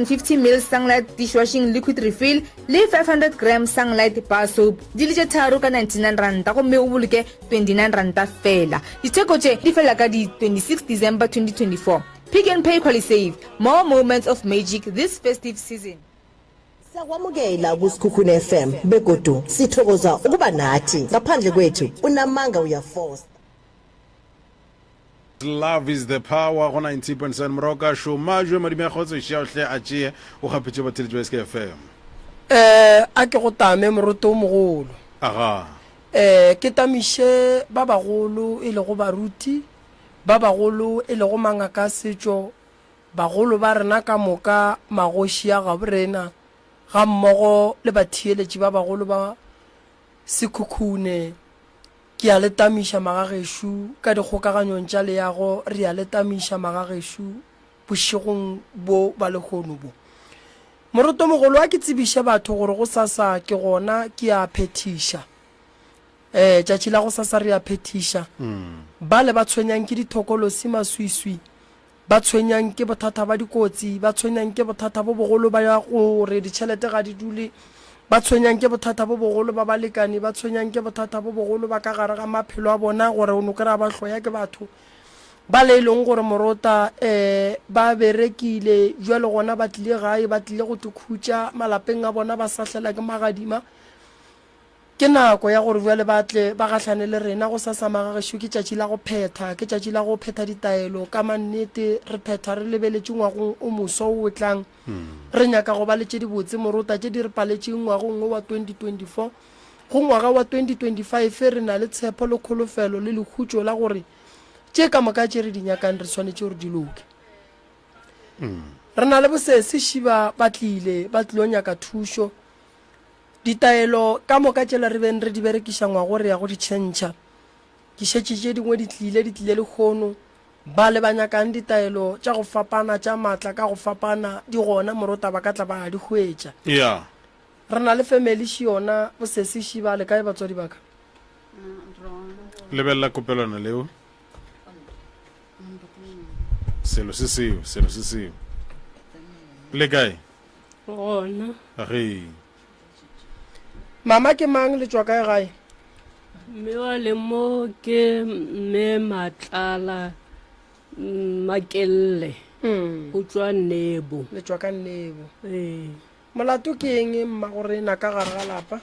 50 ml Sunlight Dishwashing Liquid Refill le 500 gram Sunlight Bar Soap di le tše tharo ka 99 ranta gomme o boloke 29 ranta feela. Ditheko tše di fela ka di 26 December 2024. Pick n Pay QualiSave, more moments of magic this festive season. Siyakwamukela kuSikhukhune FM begodu sithokoza ukuba nathi. Ngaphandle kwethu unamanga uyafosta. Love is the power go 90.7 Moroka šoma jwe madime a kgotso šia hle a tšee o gapetše batheletši ba SKFM. Eh a ke go tame moroto o mogolo. Aga. Eh ke tamiše ba bagolo e lego baruti, ba bagolo e lego mangaka a setšo, bagolo ba rena ka moka, magoši a gabo rena, gammogo le batheeletši ba bagolo ba Sekhukhune. Ke a le tamiša magagešo ka dikgokaganyong tša leago, re a le tamiša magagešo bošegong bo ba lehono bo. Morotomogolo a ke tsebiše batho gore gosasa ke gona ke a phethiša. Ee, tšatši la gosasa re a phethiša. Bale ba tshwenyang ke dithokolosi maswiswi, Ba tshwenyang ke bothata ba dikotsi, ba tshwenyang ke bothata bo bogolo ba gore ditšhelete ga di dule, ba tshwenyang ke bothata bo bogolo ba balekani, ba tshwenyang ke bothata bo bogolo ba ka gare ga maphelo a bona gore o no kry-a ba hloya ke batho ba le e leng gore morota um ba berekile jwale gona ba tlile gae ba tlile go tikhutša malapeng a bona ba sahlela ke magadima. Ke nako ya gore bjale ba tle ba gahlane le rena gosasa magagešo. Ke tšatši la go phetha. Ke tšatši la go phetha ditaelo. Ka mannete, re phetha re lebeletše ngwagong o moswa wo o tlang. Re nyaka go ba le tše dibotse, morota, tše di re paletšeng ngwagong wo wa 2024. Go ngwaga wa 2025, re na le tshepo le kholofelo le lehutšo la gore tše ka moka tše re di nyakang re swanetše gore di loke. Re na le bosesi Šiba ba tlile, ba tlilo nyaka thušo. Ditaelo ka moka tšela re beng re di berekiša ngwago re ya go di tšhentšha. Ke šetše tše dingwe di tlile, di tlile lehono. Bale ba nyakang ditaelo tša go fapana, tša maatla ka go fapana, di gona, morota ba ka tla ba di hwetša. Yeah. Re na le family še yona, bosesi še ba, le kae batswadi ba ka? Lebelela kopelwana leo. Selo se seo, selo se seo. Le kae? Gona. Ge. Mama ke mang le tšwa kae gae? Mme wa le mo ke mme Matlala Makelle. Mm. O tšwa Nebo. Le tšwa ka Nebo. Ee. Molato ke eng mma gore na ka gare ga lapa?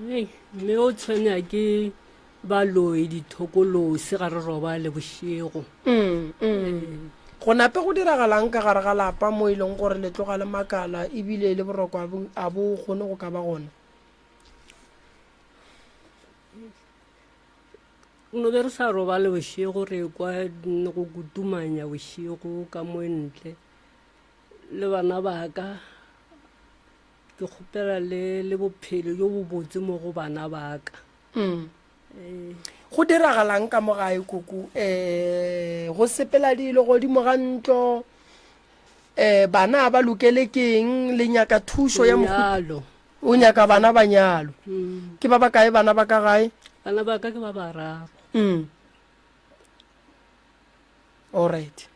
Hei, mme o tshwenya ke Baloi dithokolosi ga re robale bošego. Mm, mm. Go nape go diragalang ka gare ga lapa mo e leng gore le tloga le makala ebile le boroko a bo, a bo kgone go ka ba gona? No be re sa robale bošego re kwa go kutumanya bošego ka mo ntle le bana ba ka. Ke kgopela le le bophelo jo bobotse mo go bana ba ka. Mm. Go diragalang ka mo gae koko? Eh, go sepela dilo godimo ga ntlo. Eh, bana ba lokele keng? Le nyaka thušo ya mohuta? Nyalo. O nyaka bana ba nyalo. Mm. Ke ba ba kae bana ba ka gae? Bana ba ka ke ba bararo. Mm. All right.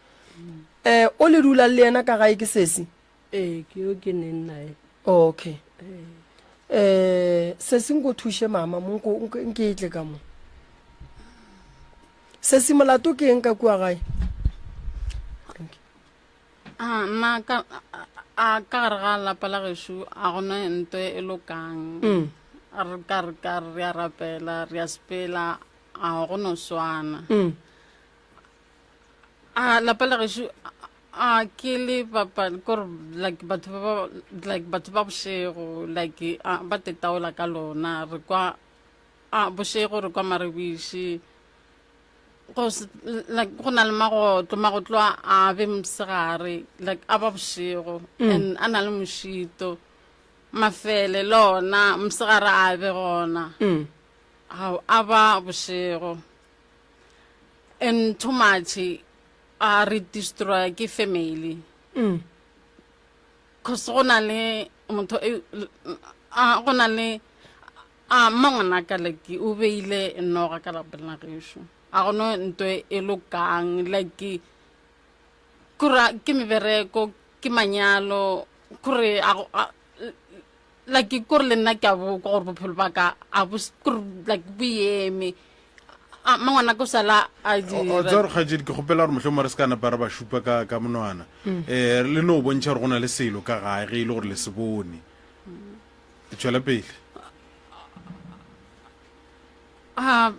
Eh, o le dulang le yena ka gae ke sesi? Ee, ke yo ke neng nae. Okay. Eh, sesi nko thuše mama mo nko nke e tle ka mo. Sesi molato ke eng ka kua gae? A nna ka a ka gare ga lapa la gešo a gona nto e lokang. Mm. Re ka re ka re a rapela, re a sepela, a go no swana. Mm. A lapa la gešo a ke le bapa kore like batho ba ba like batho ba bošego like a ba tetaola ka lona re kwa a bošego re kwa marebiši go like go na le magotlo magotlo a a be mosegare like a ba bošego mm. and a na le mošito mafele le ona mosegare a be gona mm. a ba bošego and too much a re destroy ke family mm. cause go na le motho e, a go na le a mma ngwanaka like o beile noga ka lapeng la gešo a gono nto e lokang like kura ke mebereko ke manyalo kore like kore le nna ke a bokwa gore bophelo ba ka a bo kore like bo eme a mangwana ko sala a o tsa gore kgaetšedi ke kgopela gore mohlomong re se ka napa re ba šupa ka ka monwana um le no bontšha gore go na le selo ka gae ge e le gore le se bone tšwela pele a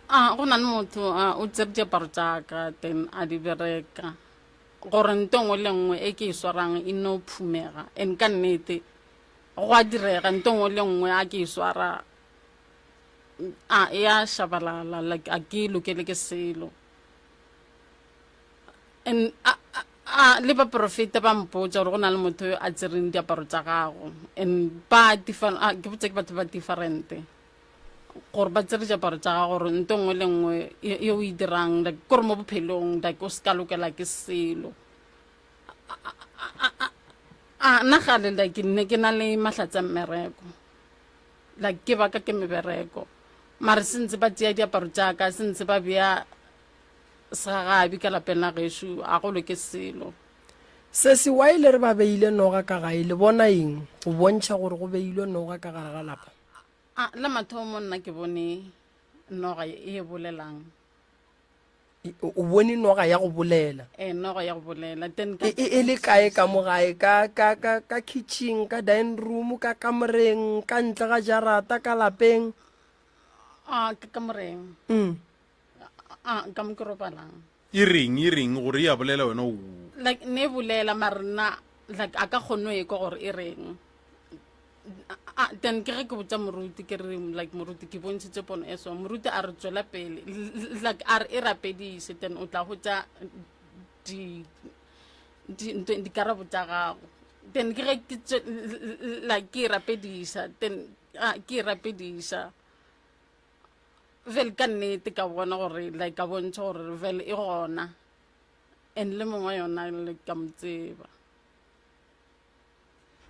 a go na le motho a o tsere diaparo tša ka then a di bereka gore nto nngwe le nngwe e ke e swarang e no phumega and ka nnete go a direga nto nngwe le nngwe a ke e swara a e a shabalala like a ke lokele ke selo and a, a, a le baporofeta ba mpotsa gore go na le motho yo a tsereng diaparo tša gago and ba ke botsa ke batho ba differente gore ba tsere diaparo tša gago gore nto nngwe le nngwe ye o e dirang like kore mo bophelong like o se ka lokela ke selo a nna gale like nne ke na le mahlatse a mmereko like ke baka ke mebereko mare sentse ba tšea diaparo tša ka sentse ba bea segagabi ka lapeng la gešo a go loke selo Sesi, why le re ba beile noga ka gae? Le bona eng go bontšha gore go beilwe noga ka gare ga lapa? A, la mathomo nna ke bone noga e bolelang. O bone noga ya go bolela? Ee, noga ya go bolela. Then e, e, e le kae ka mo gae? Ka, ka, ka, ka kitchen, ka dining room, ka kamoreng, ka ntle ga jarata, ka lapeng? A, ka kamoreng. A, ka mo ke robalang. E reng, e reng gore e a bolela wena o. Like ne e bolela mare nna like a ka kgone e kwa gore e reng. A, then ke ge ke botsa moruti ke re like moruti ke bontšhitse pono e so moruti a re tswela pele like a re e rapedise then o tla hwetša di di dikarabo tša gago then ke ge ke like ke e rapedisa then ke e rapedisa Vele ka nnete ka bona gore like ka bontšha gore vele e gona and le mongwe wa yona le ka mo tseba.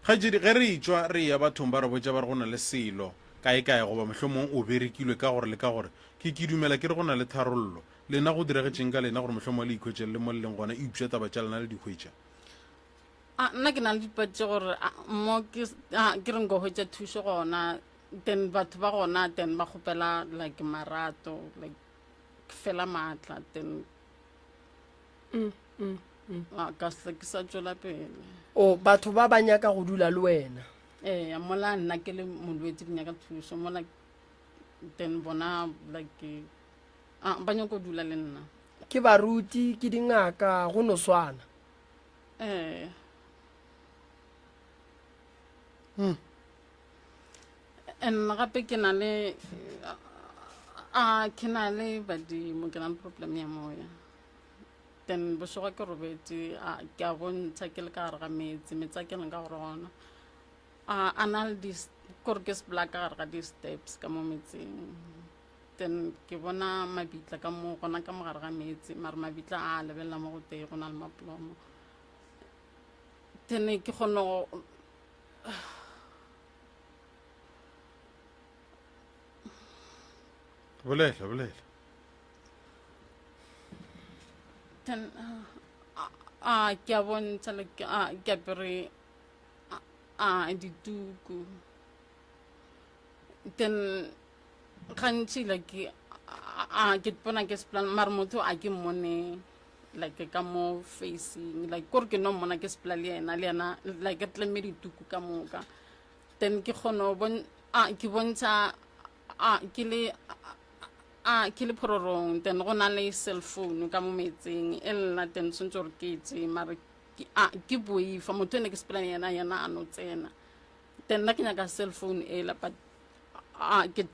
Kgaetšedi, ge re etšwa re eya bathong ba re botša ba re go na le selo kae-kae goba mohlomong o berekilwe ka gore le ka gore, ke, ke dumela ke re go na le tharollo. Lena go diregetšeng ka lena gore mohlomong le ikhwetše le le mo le leng gona eupša taba tša lena le di hwetša? A, nna ke na le dipadi tše gore a, mo ke, a, ke re nko hwetša thušo gona then batho ba gona then ba kgopela like marato like fela maatla then mm, mm, mm. Ah, ka se ke sa tswela pele o batho ba ba nyaka go dula le wena ee mola nna ke le molwetse ke nyaka thuso mola then bona like ah, ba nyako dula le nna ke baruti ke dingaka go no swana ee hmm. And gape ke na le a ke na le badimo ke na le problem ya moya then bošego ke robetše a ke a bontšha ke le ka gare ga meetse meetse a ke leng ka gore gona a a na le di kore ke sepela ka gare ga di-steps ka mo metseng then ke bona mabitla ka mo gona ka mo gare ga meetse mare mabitla a lebelela mo go tee go na le maplomo then ke kgone go Bolela, bolela. Then a ke a bontšha like a ke apere a dituku. Then gantši like a ke bona ke sepela mare motho a ke mmone like ka mo facing like kore ke no mmona ke sepela le yena le yena like re tlemme dituku ka moka then ke kgone go bon a ke bontsha a ke le a ke le phororong then go na le cell phone ka mo metseng e lla then tshwanetse gore ke e tseye mare a ke boifa motho ene ke sepela le yena yena a no tsena then nna ke nyaka cell phone ela but a ke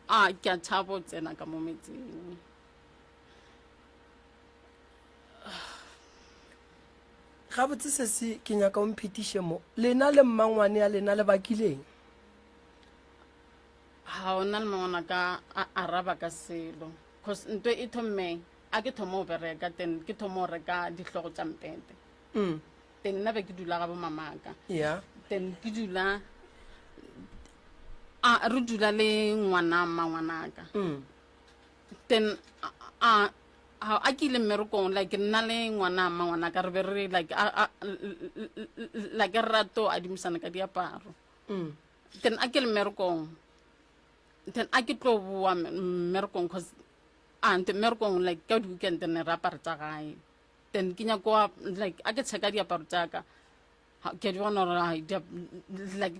a ke a tšhaba go tsena ka mo metseng Gabotse sesi ke nyaka o mphetiše mo. Lena le mmangwane ya lena le bakileng? Ga ona le mangwana ka a araba ka selo. Cause nto e thomme a ke thoma go bereka then ke thoma go reka dihlogo tša mpete. Mm. Then nna be ke dula ga bo mamaka. Yeah. Then ke dula a re dula le ngwana mmangwanaka. Mm. Then a. A ke ile mmerekong, like nna le ngwana mma ngwana ka re be re like a, a, like re rato adimisana ka diaparo. Mm. Then a ke le mmerekong, then a ke tlo boa mmerekong, cause a nte mmerekong like ka di-weekend ne re apara tsa gae. Then ke nyako like a ke checka diaparo tsa ka, ke a di bona gore like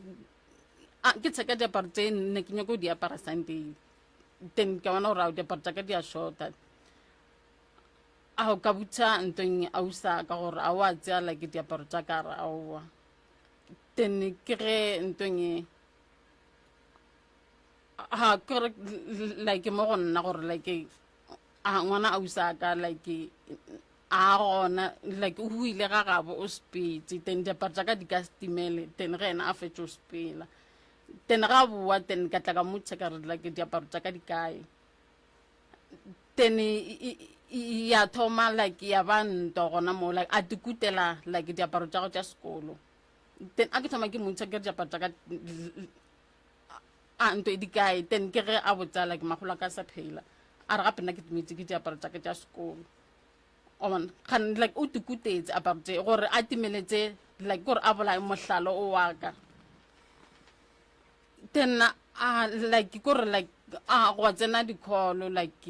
a ke checka diaparo tse ne ke nyako di apara Sunday. Then ka bona gore ao diaparo tsa ka di a shorta. Ao ka butša ntong ausa ka gore a wa tsea like diaparo tsa ka re aowa. Then ke ge ntong e ha ke re like mo go nna gore like a ngwana ausa ka like a gona like o ile ga gabo o sepetse, then diaparo tsa ka di ka setimele, then ge ena a fetse o sepela. Then ga boa, then ka tla ka mo checka re like diaparo tsa ka di kae. Then ya thoma like ya ba ntwa gona mo, like a tikutela like diaparo tsa go tsa sekolo. Then a ke thoma ke mo checka diaparo tsa ka a ntwe di kae, then ke ge a botsa like magolo a ka sa phela, a re gape nna ke timetse ke diaparo tsa ka tsa sekolo. O bona, kgane like o tikutetse aparo tse gore a timeletse like gore a bolaye mohlalo o wa ka. Then a like kore like a go tsena di-call like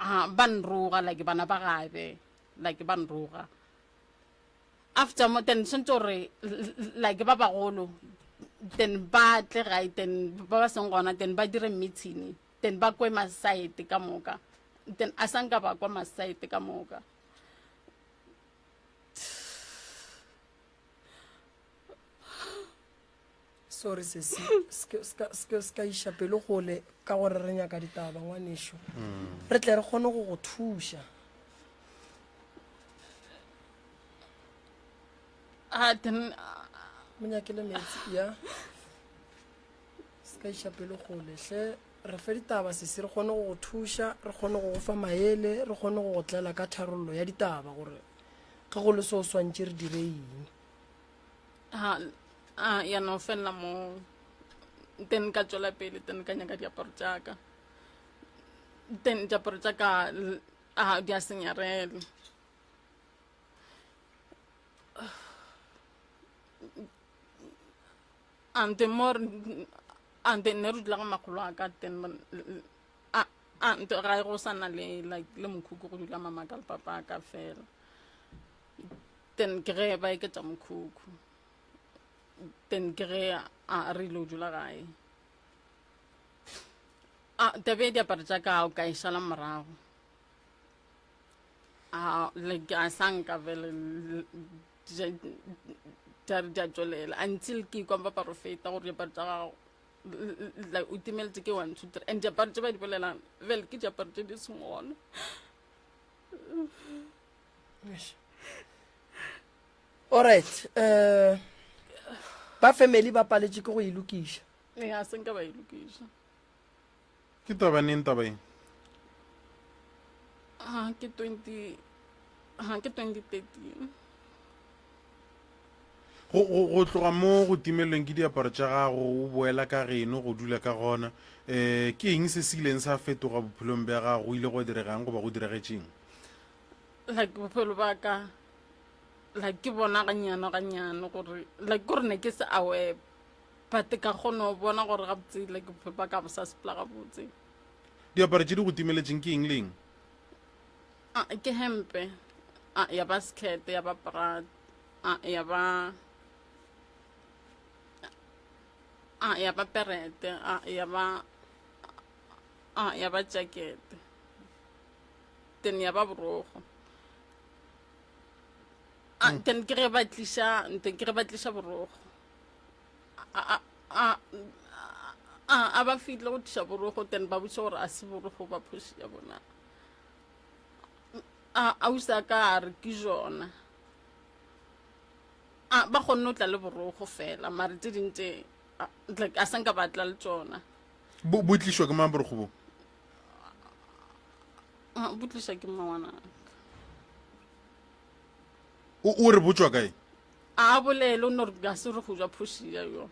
a ba nroga like bana ba gabe like ba nroga. After mo then sentse gore like ba bagolo then ba tle gae, then ba ba seng gona, then ba dire meeting, then ba kwe masaete ka moka, then a sa nka ba kwa masaete ka moka. Sorry sesi, se ka iša pelo gole ka gore re nyaka ditaba ngwanešu. Re tle re kgone go go thuša. A then mo nyakele metsi ya. Se ka iša pelo gole hle, re fe ditaba sesi re kgone go go thuša, re kgone go go fa maele, re kgone go go tlela ka tharollo ya ditaba gore ge go le so swantše re dire eng. Ha, a ya no fella mo, then ka tswela pele, then ka nyaka diaparo tša ka, then diaparo tša ka a di a senyarela. Ante mo ante ne re dula ga makgolo a ka, then a ante ga go sana le like le mokhukhu, go dula mama ka le papa ka fela. Then ke ge ba eketša mokhukhu, then ke ge a re ile o dula gae. A tabe diaparo tša ka o ka e šala morago, a like a sa nka vele di a tswelela until ke ikwa ba porofeta gore diaparo tša gago like o timeletse ke 1 2 3, and diaparo tše ba di bolelang vele ke diaparo tše di seng gona. Alright, eh ba family ba paletše ke go e lokiša. Ee, a se nka ba e lokiša. Ke taba neng taba e? Ha ke 20, ha ke 2013. Go, go, go tloga mo go timelelweng ke diaparo tša gago o boela ka geno go dula ka gona, um ke eng se se ileng sa fetoga bophelong bja gago? Go ile gwa diregang goba go diragetšeng? Like bophelo ba ka like ke bona ganyane ganyane gore like gore ne ke se aware, but ka kgona go bona gore gabotse like bophelo ba ka bo sa sepela gabotse. Diaparo tše di go timeletšeng ke eng le eng? A, ke hempe, a, ya ba skirt, ya ba bra, a, ya ba, a, ya ba perete, a, ya ba, a, ya ba jacket, then ya ba borogo. A, then ke ge ba tliša, then ke ge ba tliša borogo. A, a, a, a, a ba fihle go tliša borogo, then ba botša gore a se borogo ba phoši ya bona. A, ausi a ka a re ke jona. A, ba kgonne go tla le borogo fela, mare tse ding tse, a, like, a sa nka ba tla le tsona. Bo, bo tlišwa ke mang borogo bo? A, bo tlišwa ke mmangwanaka. O, o re bo tšwa kae? A bolele, o no re ga se re go ja phoši ya yo.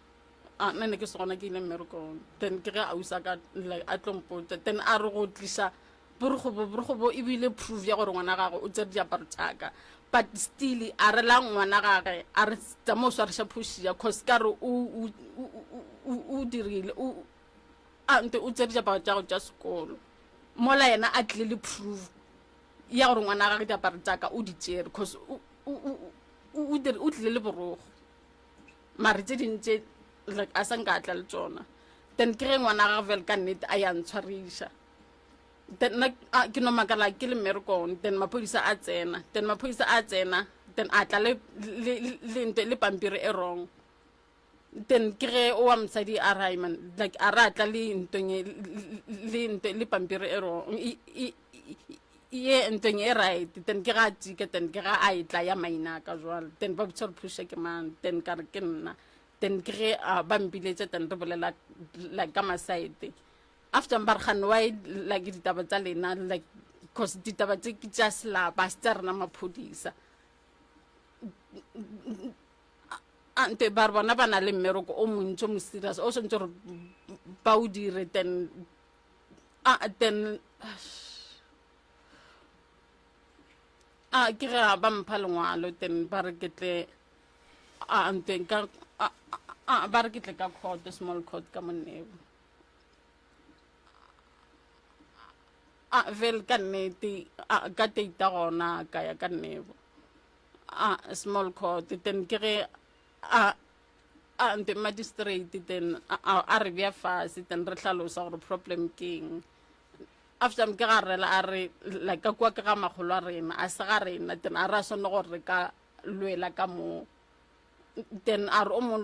A, nna ne ke se gona ke ile mmerekong. Then ke ge ausi a ka, like, a tlo mpotša. Then a re go tliša. Borokgo bo, borokgo bo e bile proof ya gore ngwana gagwe o tsere diaparo tša ka. But still a re la ngwana gage a re tsa mo swariša phošia cause ka re o o o o dirile o a nte o tsere diaparo tša gago tša sekolo. Mola yena a tlile le proof ya gore ngwana gage diaparo tša ka o di tšere cause o o o o tlile le borokgo. Mare tše ding tše like a sa nka a tla le tšona. Then ke ge ngwana gagwe bjale ka nnete a ya ntshwariša. Then nna a ke no makala ke le mmerekong then maphodisa a tsena then maphodisa a tsena then a tla le le le nto le pampiri e wrong. Then ke ge o wa mosadi a re man like a re a tla le ntong e le nto le pampiri e wrong ye ntong e right then ke ga a tika then ke ga a e tla ya maina a ka jwalo then ba botsa gore phusha ke mang then ka re ke nna then ke ge ba mpiletša then re bolela like ka masaete after ba re gane why like ditaba tsa lena like cause ditaba tse ke tša selapa se tsa rena maphodisa ante ba re bona ba na le mmereko o montši o mo serious o swantse gore ba o dire then then a ke ge ba mpha lengwalo then ba re ke tle a nteng ka ba re ke tle ka court small court ka monnebo a vel ka nnete ka teita gona ka ya ka nnebo a small court then ke ge a a nte magistrate then a re bea fase then re hlalosa gore problem ke eng after ke ga rela a re like ka kua ke ga magolo a rena a se ga rena then a re a swanne gore re ka lwela ka moo then a re o mo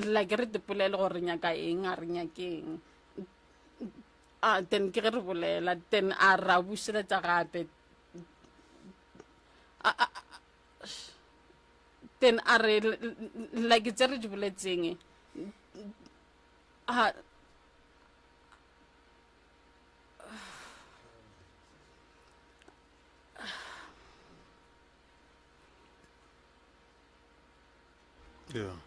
like re dipolele gore re nyaka eng a re nyakeng a then ke ge re bolela then a ra bušeletša gape then a re like tse re di boletseng a Yeah.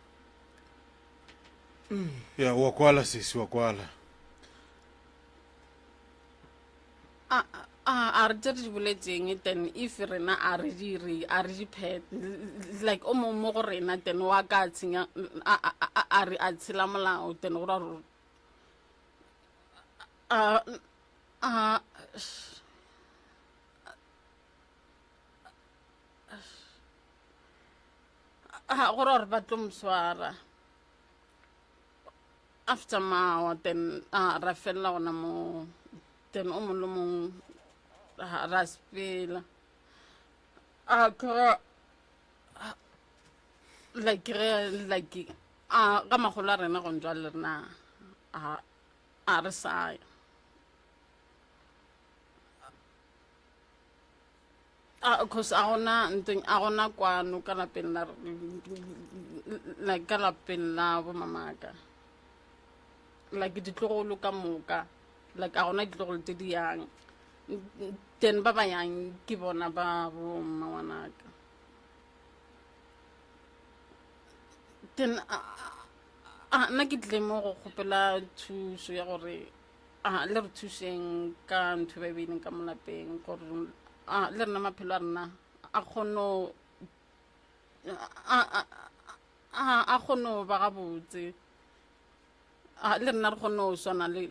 Ya, wa kwala sesi, wa kwala. A a a re tse re di boletseng then if rena a re di re a re di phet like o mongwe mo go rena then wa ka tshenya a a a re a tshela molao then go ra gore a a a gore gore ba tlo moswara after mawa then a ra felela gona moo then o mongwe le mongwe ra sepela a kry like ge like a ga magolo a rena gonjwa le rena a re saya A cause a gona ntong a gona kwano ka lapeng la like ka lapeng la bo mamaka like ditlogolo ka moka like a gona ditlogolo tse di yang then ba ba yang ke bona ba bo mma ngwanaka then a nna ke tlile mo go kgopela thuso ya gore A le re thušeng ka ntho e ba e beileng ka mo lapeng gore a le rena maphelo a rena a kgono a kgono ba gabotse a le rena re kgone go swana le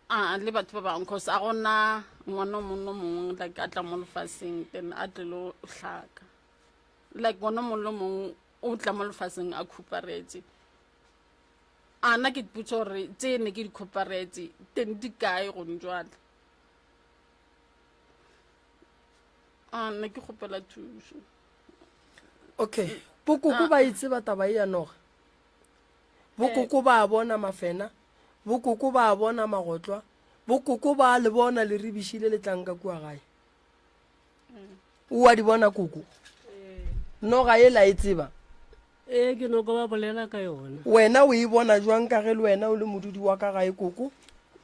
a le batho ba bangwe cause a gona ngwana o mongwe le mongwe like a tla mo lefaseng then a tlilo hlaka like ngwana o mongwe le mongwe o tla mo lefaseng a khuparetse A nna ke ipotša gore tše ne ke di kgoparetse teng di kae gone jwale. A nna ke kgopela thušo. Okay, bokoko ba e tseba taba e ya noga. Bokoko ba bona mafena, bokoko ba bona magotlwa, bokoko ba le bona leribiši le le tlang ka kua gae. O a di bona koko? Noga e la e tseba? Ee, ke no kwa ba bolela ka yona. Wena o e bona jwang ka ge le wena o le modudi wa ka gae koko?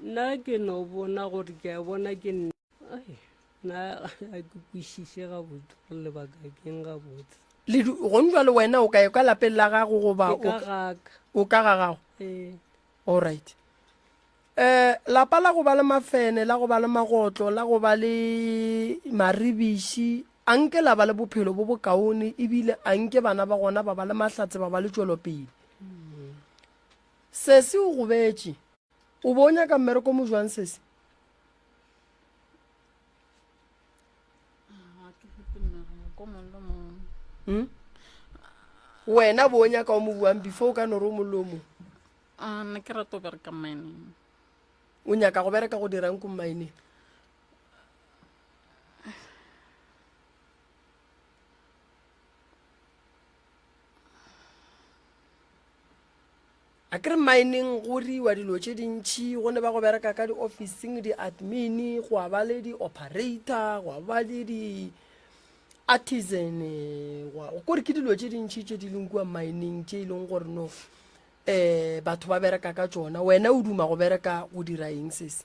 Nna ke no bona gore ke a bona ke nna. Ai, nna ga ke kwešiše gabotse gore lebaka keng gabotse. Le gong jwale wena o kae ka lapeng la gago goba Ke ka gaka. O ka ga gago? Ee. All right. Um lapa la go ba le mafene, la go ba le magotlo, la go ba le maribiši, a nke la ba le bophelo bo bokaone ebile a nke bana ba gona ba ba le mahlatse ba ba le tšwelopele. Sesi o gobetše. O bo o nyaka mmereko mo jwang sesi? Hmm? Wena bo o nyaka o mo buang before o ka no re o mong le o mong? A nna ke rata go bereka mining. O nyaka go bereka go dirang ko mining? A ke re mining go riwa dilo tše dintšhi, go ne ba go bereka ka di-officing, di-admin, go a ba le di-operator, go a ba le di artisan, kore ke dilo tše dintšhi tše di leng kua mining tše e leng gore no um batho ba bereka ka tšona. Wena o duma go bereka go dira eng sese?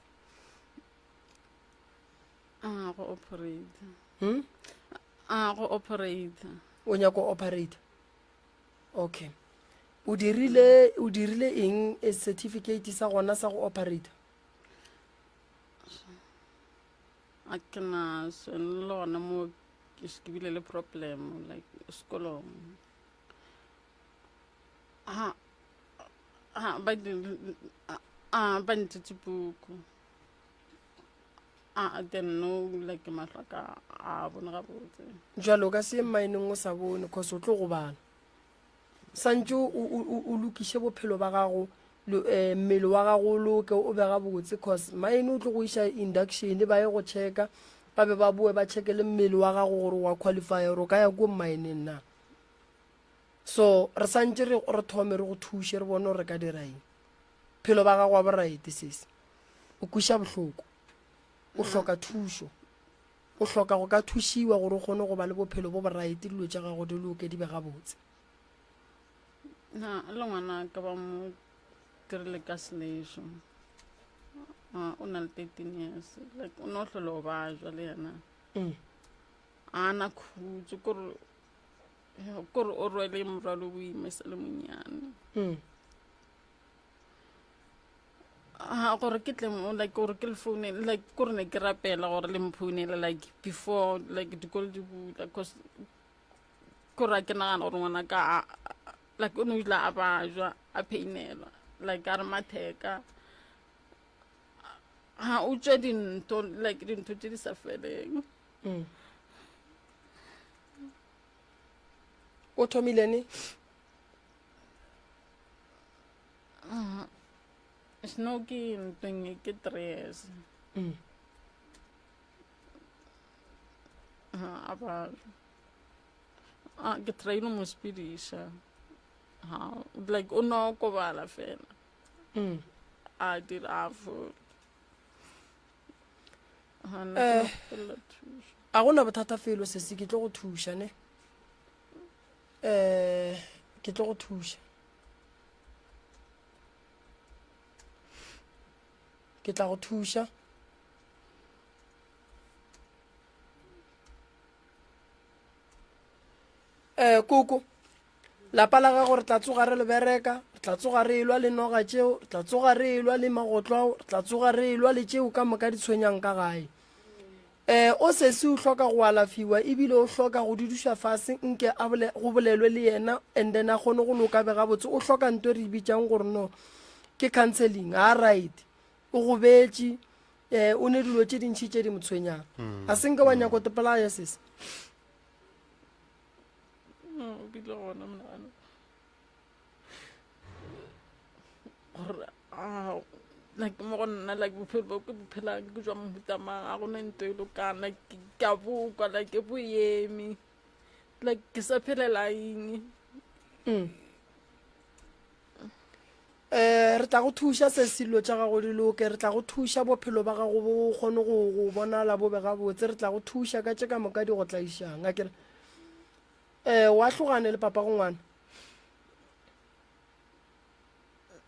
Ah, go operator. Hmm? Ah, go operator. O nyaka go operator? Okay. O dirile o dirile eng e certificate sa gona sa go operator? A ke na sone le gona mo ke bile le problem like sekolong. Ha ha ba a ba ntšhetše puku. A then no like mahlo a ka a bone gabotse. Jwale o ka se ye mmineng o sa bone cause o tlo gobala. Santše o lokiše bophelo ba gago eh, mmele wa gago o loke o be gabotse cause mine o tlo go iša induction ba ye go checka ba be ba boe ba checke le mmele wa gago gore wa qualify gore o ka ya ko mmineng na. So re santše re re thome re go thuše re bone gore re ka dira eng. Phelo ba gago wa boraete sesi. O kweša bohloko. O hloka thušo. O hloka go ka thušiwa gore o kgone go ba le bophelo bo boraete dilo tša gago di loke di be gabotse. Na le ngwana ka ba mo dirile ka selešo. Uh, o na le 13 years like o no hlola o bajwa le yena. Mm. A na khutso kore kore o rwele morwalo boima e sa le monnyane. Mm. Ah, gore ke tle mo like gore ke le founele like kore ne ke rapela gore le mphounele like before like dikolo di bula cause kore a ke nagana gore ngwana ka like o ne o ile a bajwa a painelwa like a re matheka ha o tswe dintho like dintho tse di sa feleng mm. O thomile ne? Uh, snow ke ntweng e ke tres. Mm. A ba a ke try no mo spediša. Ha like o no kobala fela. Mm. A dira a fola. Eh, a gona bothata felo sese ke tlo go thuša ne um ke tlo go thuša ke tla go thuša um koko lapa la gago re tla tsoga re le bereka re tla tsoga re elwa le noga tšeo re tla tsoga re elwa le magotlo ao re tla tsoga re elwa le tšeo ka moka di tshwenyang ka gae um o sesi o hloka go alafiwa ebile o hloka go dudišwa fase nke a bole, go bolelwe le yena and then a kgone go loka be gabotse o hloka nto e re e bitšang gore no ke counseling a right o gobetše um o ne dilo tše dintšhi tše di mo tshwenyang a se nke wa nyako tepolaya sese o bile gona monagano gore a like mo go nna like bophelo bo ke bophelang ke jwa mohuta mang a gona nto e lokang like ke a bokwa like bo eme like ke sa phelela eng mm. Eh, re tla go thuša se selo tša gago di loke re tla go thuša bophelo ba gago bo kgone go go bonala bo be gabotse re tla go thuša ka tše ka moka di go tlaišang a kere um wa hlogane le papa go ngwana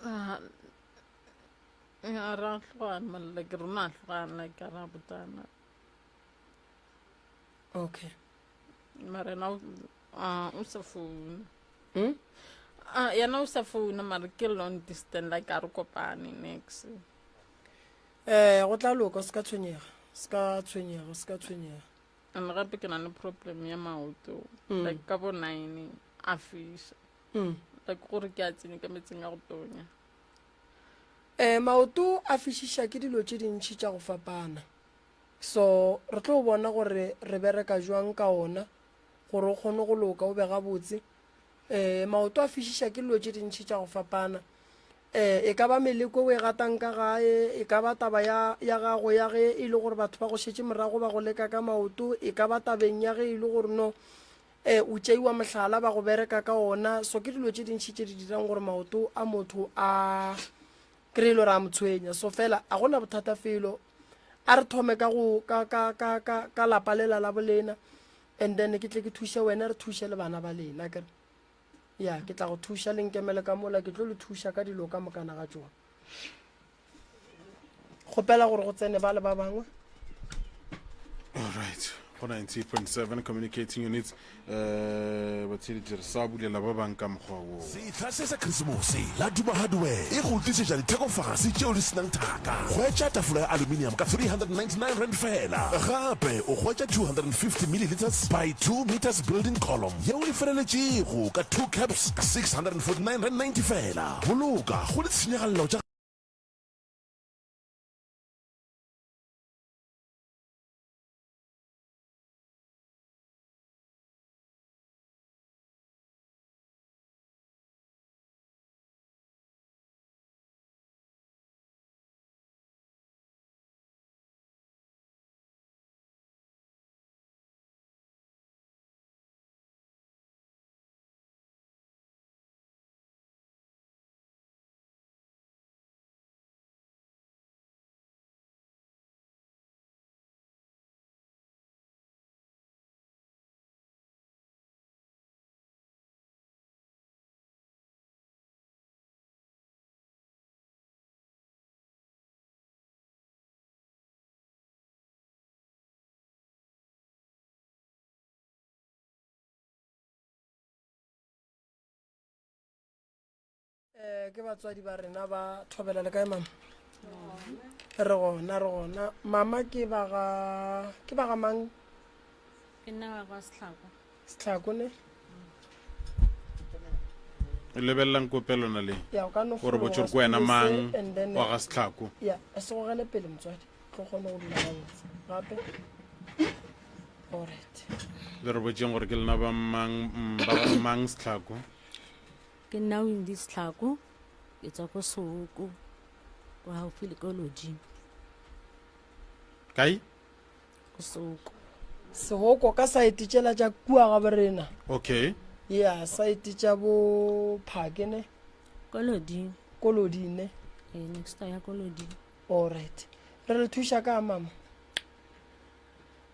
Ah, a ra hlogana man, like rona a hlogana like a ra botana okay mara yena o- ah, o sa founa hmm? Ah, yena o sa founa mara ke long distance like a re kopane next. Um go tla loka, o se ka tshwenyega, se ka tshwenyega, se ka tshwenyega. And gape ke na le problem ya maoto, like ka bo 9 a fiša. Like gore ke a tsene ka metseng a go tonya. Um maoto a fišiša ke dilo tše dintši tša go fapana. So re tlo bona gore re bereka jwang ka ona gore o kgone go loka o be gabotse. Um maoto a fišiša ke dilo tše dintši tša go fapana. Um e ka ba meleko o e gatang ka gae, e ka ba taba ya, ya gago ya ge e le gore batho ba go šetše morago ba go leka ka maoto, e ka ba tabeng ya ge e le gore no um o tšeiwa mohlala ba go bereka ka ona. So ke dilo tše dintši tše di dirang gore maoto a motho a kry-e le gore a mo tshwenya. So fela a gona bothata felo. A re thome ka go ka ka ka ka ka lapa lela la bolena and then ke tle ke thuše wena re thuše le bana ba lena akere. Ya ke tla go thuša le nkemele ka mola ke tlo le thuša ka dilo ka mokana ga tšona. Kgopela gore go tsene ba le ba bangwe. Alright, go 98.7 communicating units eh batheeletši re sa bulela ba bang ka mokgwa wo. Sehla se sa Krisemose, La Duma Hardware e go tlišetša dithekofase tšeo di se nang thaka. Hwetša tafola ya aluminium ka R399 feela. Gape o hwetša 250 millilitres by 2 metres building column yeo e feleletšego ka 2 caps ka R649.90 feela. Boloka go ditshenyagalelo tša. Eh, ke batswadi ba rena ba thobela le kae mama re gona re gona mama ke ba ga ke ba ga mang ke nna wa kwa setlhako setlhako ne lebelelang kopelona le ya o ka no gore botse gore ke wena mang wa ga setlhako ya a se gogele pele motswadi tlo kgone go dula gabotse gape alright le re botseng gore ke lena ba mang mm, ba ga mang setlhako Ke nna Windy Setlhako, ke tswa ko Sehoko, ko gaufi le ko Loding. Kae? Ko Sehoko. Sehoko ka saete tšela tša kua ga borena. Okay. Yeah, saete tša bo Phake ne. Ko Loding. Ko Loding ne. Eh, next ya ko Loding. All right. Re le thuša ka mama.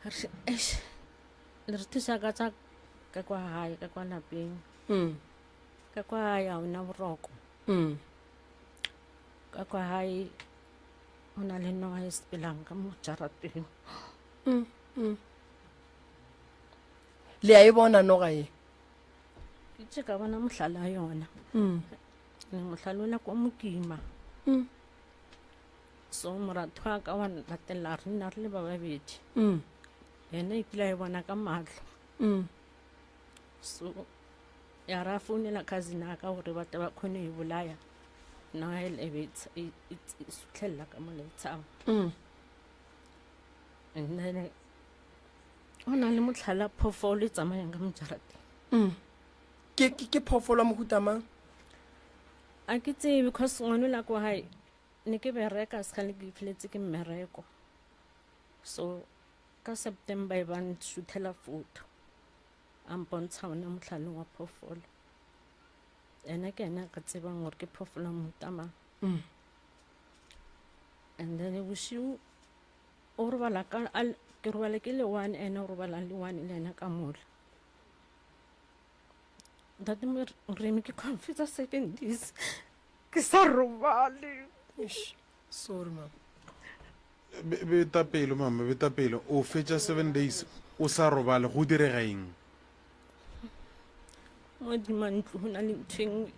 Re eish. Le re thuša ka tša ka kwa gae, ka kwa lapeng. Mm. Ka kwa gae ga ona boroko. Mm. Ka kwa gae go na le noga e sepelang ka mo jarateng. Mm. Mm. Le a e bona noga ye? Ke tše ka bona mohlala wa yona. Mm. Mohlala ola kwa mokima. Mm. So moratho wa ka wa latelela re nna re le ba babedi. Mm. Yena e kile a e bona ka mahlo. Mm. So ya ra founela cousin a ka gore ba tle ba kgone e bolaya nna e e, e, e sutlhelela ka mo letshaba mm. and then go na le motlhala phoofolo e tsamayang ka mojarateng mm. ke ke phoofolo mohuta mang a ke tsebe because ngwane la kwa gae ne ke bereka segale ke feletse ke mmereko so ka september e ba nsuthela photo a mpontsha ona motlhaleng wa phoofolo ena ke ena ka tsebang gore ke phoofolo ya mohuta mang mm. and then bosiu o robala ka ke robala ke le one ene o robala le one le ena ka mola ntate moremi ke confetsa seven days ke sa robale sorry mama beta pelo mama beta pelo o fetša seven days o sa robale go direga eng mo dima ntlo go na le ntho engwe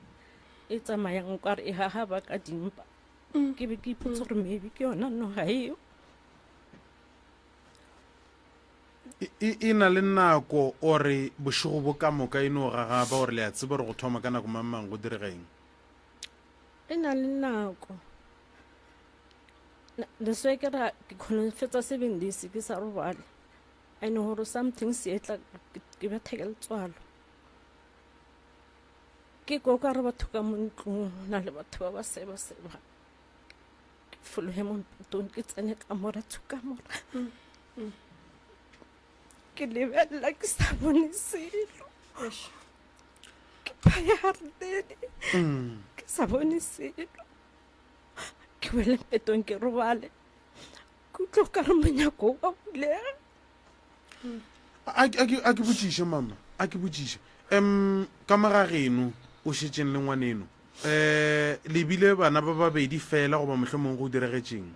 e tsamayang o kare e gagaba ka dimpa. Ke be ke ipotsa gore maybe ke yona noga eo. E, e, e na le nako ore bošego bo ka moka e no gagaba gore le a tseba gore go thoma ka nako mang mang go direga eng? E na le nako. Leswe ke ra ke kgone fetsa 7 days ke sa robale. And gore something se etla ke betha ke letswalo. Ke ko ka re batho ka mo ntlong na le batho ba ba seba seba. Ke fologe mo mpetong ke tsene ka mora tsho ka mora. Ke lebelela ke sa bone selo. Ke phaya garetene ke sa bone selo. Ke wele mpetong ke robale. Ke utlwa o ka re monyako wa bulega. A a ke botšiše mama, a ke botšiše. Um ka mo ga geno o šetšeng le ngwaneno um le bile bana ba babedi fela goba mohlomong go diregetšeng?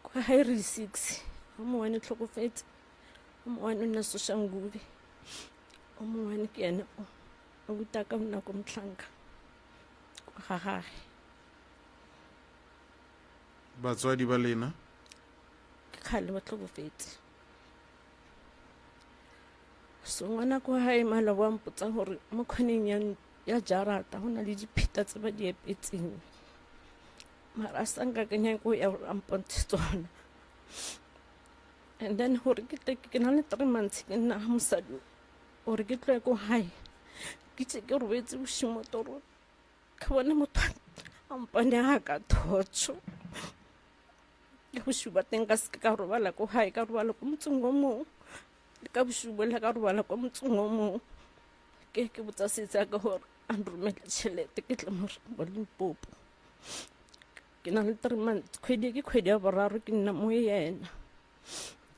Kwa gae re di-six, o mongwe o tlhokofetse, o mongwe o nna Soshanguve, o mongwe ke ene o o ka nako motlhanka kwa ga gage. Batswadi ba lena? Ke kgale ba tlhokofetse. So ngwana kwa gae maloba wa mpotsa gore mo kgoneng ya, ya jarata go na le dipheta tse ba di epetseng mara a sa nkakanya ko ya gore a mpontshe tsona. And then gore ke tle ke na le 3 months ke nna ga mosadi gore ke tloye ko gae ke tse ke robetse bošimo mo torong ke bone motho a mpone a ka thotšho. Ka bošego ba teng ka seke ka robala ko gae, ka robala ko motseng o mongwe. Le ka bošego bola ka robala ko motseng o mongwe. Ke ke botsa setse ka gore a nromele tšhelete ke tle mo Limpopo. Ke na le 3 months, kgwedi ke kgwedi ya boraro ke nna mo yena.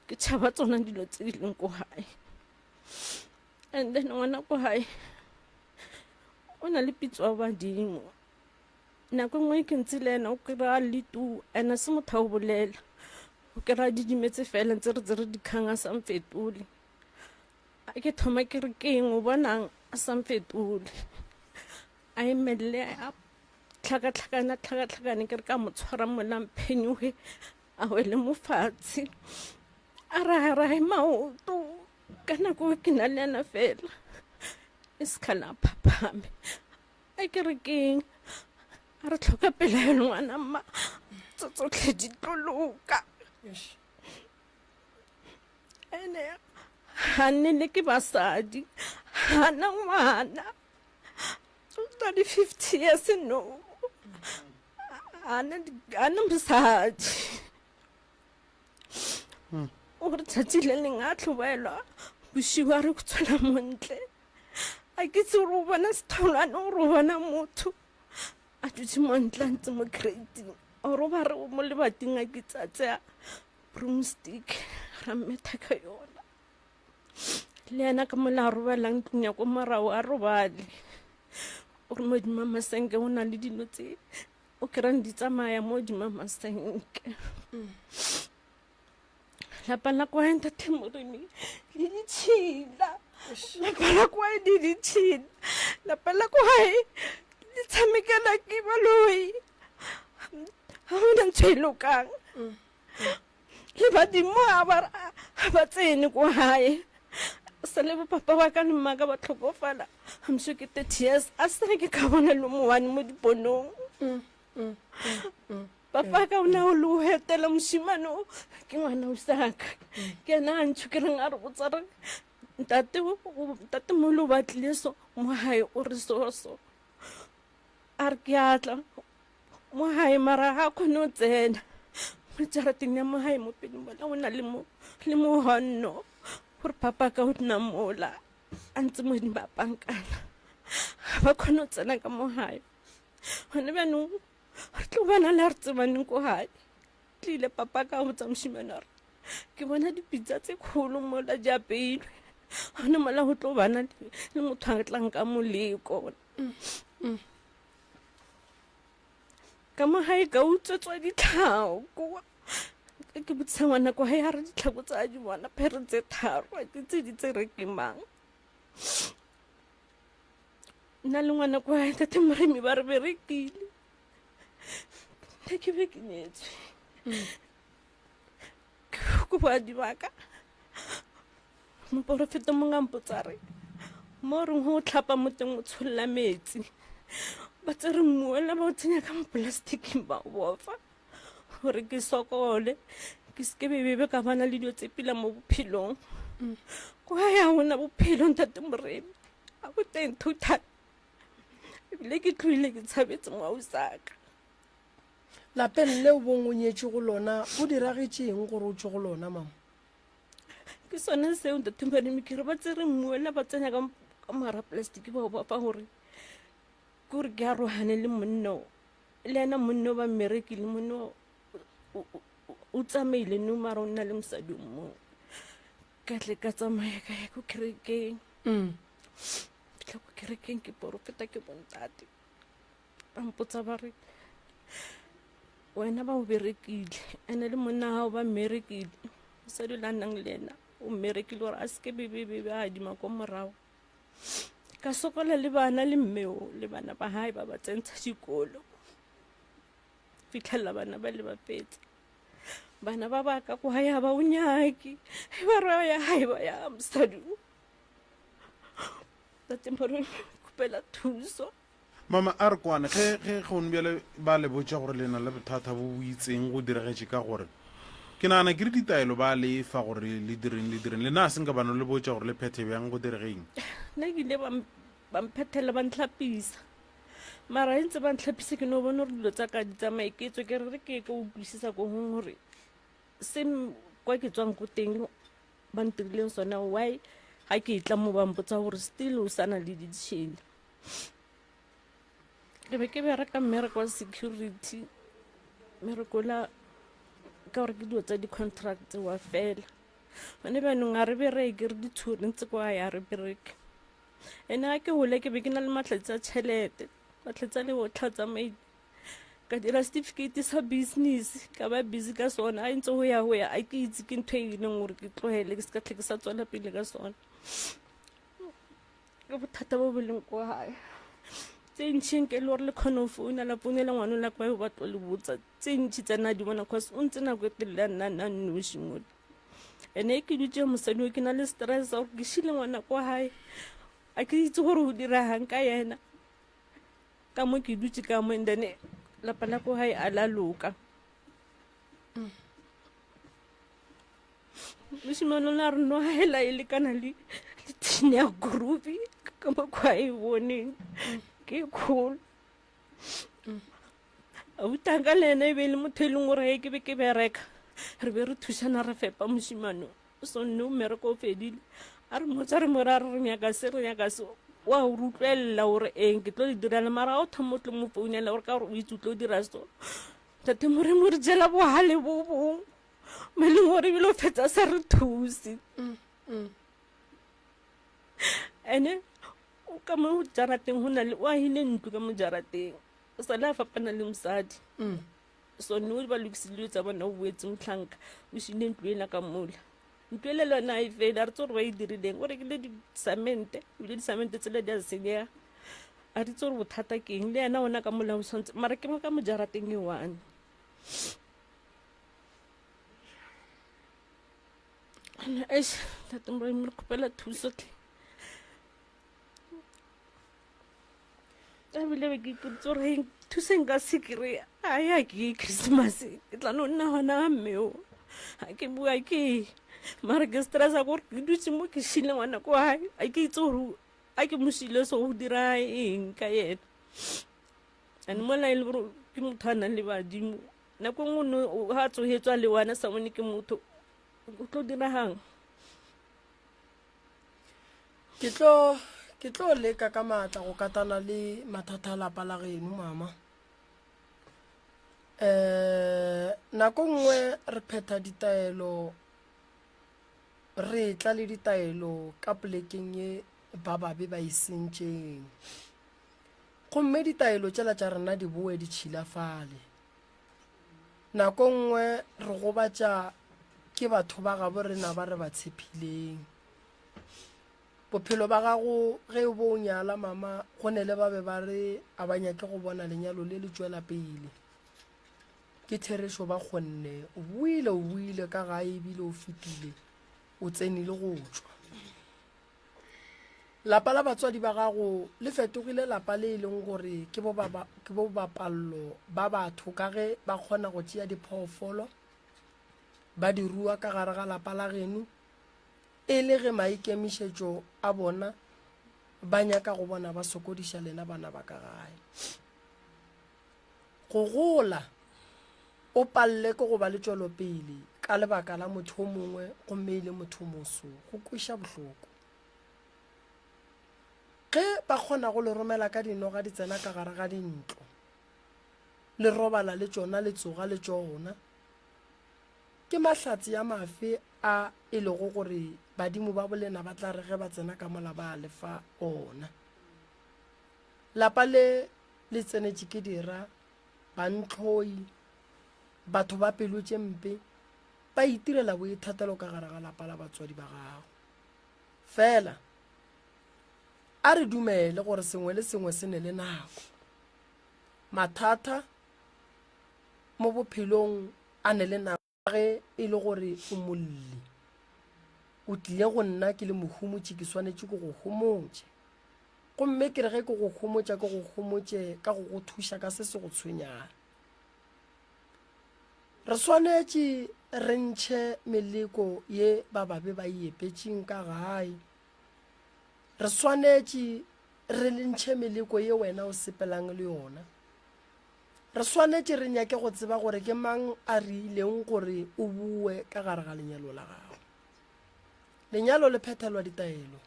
Ke tšhaba tsona dilo tse di leng ko gae. And then ngwana ko gae o na le pitso ya badimo. Nako nngwe ke ntse le ena o kry-a le tu ene se motho a o bolela, o kry-a didimetse fela ntse re tsere dikgang a sa mfetole. A ke thoma ke re ke eng o bonang a sa mfetole, a emelele a tlhakatlhakane a tlhakatlhakane ke re ka mo tshwara mola mphenyoge a wele mo fatshe a ragarahe maoto. Ka nako ke na le ena fela e sekgala a phaphame. A ke re keng a re tlhoka pelaelo ngwana mma tso tsotlhe di tlo loka. Ene ga nne le ke basadi, ga na ngwana, o na le 50 years no, ga na mosadi. O re tsatsi le leng a tlhobaelwa bošigo a re go tswela montle, a ke tse gore o bona setholwane gore o bona motho a dutse mo ntle a ntse mo crating ore o ba re mo lebating a ke tsa tseya broomstick ra mmetha ka yona. Le yena ka mola a robalang ntlong ya ko morago a robale, o re modimo masenke o na le dilo tse o kry-ang di tsamaya mo hodima masenke. Lapa la kwa ntate Moremi le ditšhila, lapa la kwa le ditšhila, lapa la kwa le tshamekela ke baloi, ga gona ntho e lokang. Le badimo ga ba tsene ko gae. Sa le bopapa ba ka le mmaka ba tlhokofala, I'm sure ke 30 years a sa ke ka bona le mowane mo diponong. Papa ka o ne o le o etela mošimane o ke ngwana o saka, ke ena a ntšho ke reng a re botsa re ntate ntate molo o batlile so mo gae o re so so, a re ke atla mo gae mara ga kgone o tsena mo jarateng ya mo gae mo pele mola o na le mo le mogonno gore papa ka o nna mola a ntse mo di bapankana ga ba kgone go tsena ka mo gae. Gone bjanong re tlo bona le re tsebaneng ko gae. Tlile papa ka botsa mošimane gore ke bona dipitsa tse kgolo mola di apeilwe, gone mola go tlo bana le motho a tlang ka moleko. Ka mo gae ka utswetswa ditlhako, ke botsisa ngwana kwa gae a re ditlhako tsa di bona phere tse tharo a ke tse di tsere ke mang. Nna le ngwana kwa gae tate Moremi ba re berekile. Ntate ke be ke nyetswe. Ke boadi ba ka. Moporofeta mongwe a mpotsa re mo reng go tlhapa mo teng o tsholola metsi. Ba tsere mmuela ba o tsenya ka mo polastiking ba o bofa gore ke sokole ke seke bebebe ka bana le dilo tse pila mo bophelong. Kwa ya gona bophelo ntate Moremi a bo teng total. Ebile ke tlohile ke tshabetse moausaka. Lapeng leo bong o nyetše go lona go diragetše eng gore o tšwe go lona mama? Ke sone seo ntate Moremi ke re ba tsere mmuela ba tsenya ka ka mogara plastic ba o bofa gore ke gore ke arogane le monna o. Le ena monna o ba mmerekile monna o o tsamaile no mara o nna le mosadi o mongwe. Ka tle ka tsamaya ka ya ko kerekeng. Fitlha ko kerekeng ke porofeta ke bontate. Ba mpotsa ba re wena ba o berekile ene le monna gago ba mmerekile mosadi o le a nnang le ena o mmerekile gore a seke bebebebe a adima ko morago. Ka sokola le bana le mme o le bana ba gae ba ba tsentsha dikolo fitlhelela bana ba le ba fetsa. Bana ba ba ka kwa ya ba o nyake ba re ya gae ba ya mosadi o. Tate Moremi kgopela thuso. Mama a re kwane ge ge gone bjale ba le botša gore le na le bothata bo bo itseng go diragetše ka gore ke nagana ke re ditaelo ba le fa gore le direng le direng le na se nka bano le botša gore le phethe bjang go diregeng. Nna ke ile ba mphethela ba ntlhapisa mara e ntse ba ntlhapisa ke no bona gore dilo tsa ka di tsamaye ke tswe ke re re ke ko utlwisisa ko gongwe gore se kwa ke tswang ko teng ba ntirileng sona why ga ke tla mo ba mpotsa gore still o sana le ditšhele. Ke be ke bereka mmereko wa security mmereko la ka gore ke dilo tsa di-contract wa fela gone bjanong ga re bereke re ditshuri ntse kwa ya re bereke ene ga ke gole ke be ke na le matlhatsi a tšhelete matlhatsi a le botlha tsamaile ka dira certificate sa business ka ba busy ka sona a ntse go ya go ya a ke itse ke ntho e ileng gore ke tlogele ke se ka tlhe ke sa tswela pele ka sona. Ke bothata bo bo leng kwa gae tse ntšhi nke le gore le kgone go founa la founela ngwana o la kwa ba tlo le botsa tse ntšhi tsa nna di bona cause o ntse nako e telele a nna nna nnoši mole ene e ke dutse mosadi o ke na le stress gore ke šile ngwana kwa gae a ke itse gore o diragang ka yena ka mo ke dutse ka mo and then lapa la ko gae a la loka. Mošemane o ne a re no hela e lekana le le thini ya groovy ka mokgwa a e boneng ke kgolo. Abutanka le ena e be e le motho e leng gore ge ke be ke bereka re be re thušana re fepa mošemane o. So nne mmereko o fedile a re motsa re more a re re nyaka se re nyaka se wa o re utlwelela gore eng ke tlo le direla mara ga o thoma o tlo mo founela gore ka gore o itse o tlo dira so tate Moremi o re jela bogale bo bong mo e leng gore ebile o fetsa sa re thuse. Ene o ka mo jarateng go na le o agile ntlo ka mo jarateng o sale a fapana le mosadi. So no ba lokisile dilo tsa bona o boetse motlhanka o šile ntlo ela ka mola. Ntlo ele le yone a e fele a re tse gore ba e dirileng o rekile disamente ebile disamente tsele di a senyega a re itse gore bothata ke eng le yena ona ka mola o tshwanetse mara ke mo ka mo jarateng e one. Eish tate Moremi re kgopela thuso tlhe. Ebile be ke ipoditse gore hei thuso nka se kry-e a ya ke Christmas ke tla no nna gona ga mme o ga ke bua ke mara ke stressa gore ke dutse mo ke šile ngwana ko gae a ke itse gore a ke mo šile so go dira eng ka yena and mola e le gore ke motho a nang le badimo nako nngwe no ga tsogetswa le wena sa bone ke motho o tlo diragang. Ke tlo ke tlo leka ka maatla go katana le mathata a lapa la geno mama. Eh nako nngwe re phetha ditaelo re tla le ditaelo ka polekeng ye ba babe ba e sentšeng. Gomme ditaelo tšela tša rena di boe di tšhilafale. Nako nngwe re gobatša ke batho ba gabo rena ba re ba tshephileng. Bophelo ba gago ge o bo o nyala mama go ne le ba be ba re a ba nyake go bona lenyalo le le tšwela pele. Ke therešo ba kgonne, o boile, o boile ka gae ebile o fetile, o tsenile go tšwa. Lapa la batswadi ba gago le fetogile lapa le e leng gore ke bo ba, ke bo bapallo ba batho ka ge ba kgona go tšea diphoofolo ba di rua ka gare ga lapa la geno e le ge maikemišetšo a bona ba nyaka go bona ba sokodiša lena bana ba ka gae. Go gola o palele ke go ba le tšwelopele ka lebaka la motho o mongwe gomme e le motho moso go kweša bohloko. Ge ba kgona go le romela ka dinoga di tsena ka gare ga dintlo, le robala le tšona le tsoga le tšona, ke mahlatse a mafe a e lego gore badimo ba bolena ba tla re ge ba tsena ka mola ba le fa ona? Lapa le le tsenetše ke dira, bantlhoi, batho ba pelo tše mpe, ba itirela boithatelo ka gare ga lapa la batswadi ba gago. Fela, a re dumele gore sengwe le sengwe se ne le nako. Mathata mo bophelong a ne le nako. Ge e le gore o molli, o tlile go nna ke le mohomotši, ke swanetše ke go homotše. Gomme ke re ge ke go homotša, ke go homotše ka go go thuša ka se se go tshwenyang. Re swanetše re ntšhe meleko ye ba babe ba e epetšeng ka gae. Re swanetše re ntšhe meleko ye wena o sepelang le yona. Re swanetše re nyake go tseba gore ke mang a re ileng gore o boe ka gare ga lenyalo la gago. Lenyalo le phethelwa ditaelo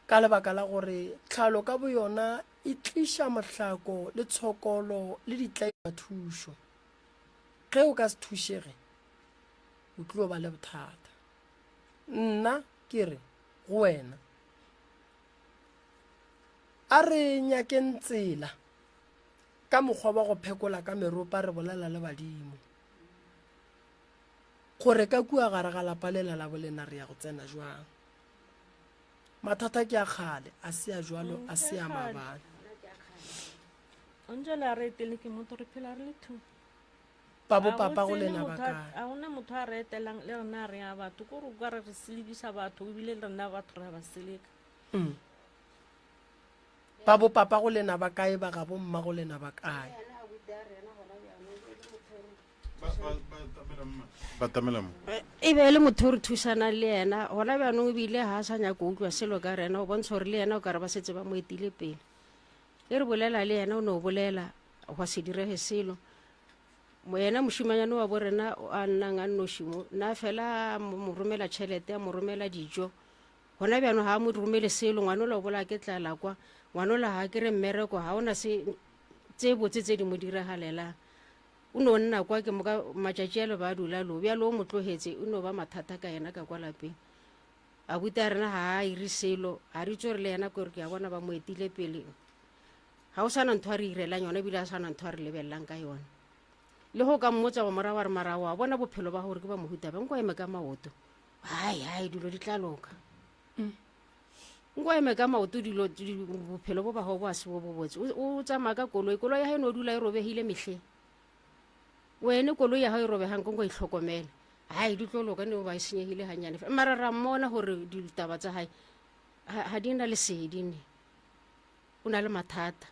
ka lebaka la gore tlhalo ka boyona e tliša mohlako le tshokolo le ditlaela thušo. Ge o ka se thušege, o tlo ba le bothata. Nna ke re go wena, a re nyakeng tsela ka mokgwa wa go phekola ka meropa re bolela le badimo gore ka kua gare ga lapa lela la bolena re ya go tsena jwang. Mathata ke a kgale, a se a jwalo, a se a maabane. O ntse le a re etele ke motho re phela re le two. Ba bo papa go lena ba kae? A gona motho a re etelang le rena re ya batho ko re ka re re selebisa batho ebile le rena batho re a ba seleka. Mm. Ba bo papa go lena ba kae ba ga bo mma go lena ba kae? Batamela mo. E be e le motho o re thusanang le yena gona bjanong ebile ga a sa nyako utlwa selo ka rena o bontsha gore le yena o ka re ba setse ba mo etile pele ge re bolela le yena o no bolela gwa se direge selo yena mošimanyane wa bo rena a nnang a nnoši mo na fela a mo romela tšhelete a mo romela dijo gona bjano ga a mo romele selo ngwanola o bolaya ke tlala kwa ngwanola ga a kere mmereko ga ona se tse botse tse di mo diragalelang o no nna kwa ke moka matšatši a le ba dula lo bjalo o mo tlogetse o no ba mathata ka yena ka kwa lapeng abuti a rena ga a ire selo ga re itse gore le yena kore ke a bona ba mo etile pele ga o sana ntho a re irelang yona ebile a sana ntho a re lebelelang ka yona le go ka mmotsa go morago wa re mara wa bona bophelo ba gore ke ba mohuta ba nko eme ka maoto hai hai dilo di tla loka mm. Nko eme ka maoto dilo bophelo bo bago bo a se bo bobotse. O tsamaya ka koloi, koloi ya gae no dula e robegile mehleng. Wene koloi ya gago e robegang ko nko e hlokomele. Hai di tlo loka ne ba e senyegile ganyane. Mara ra mmona gore ditaba tsa gae ga di na lesedi ne. O na le mathata.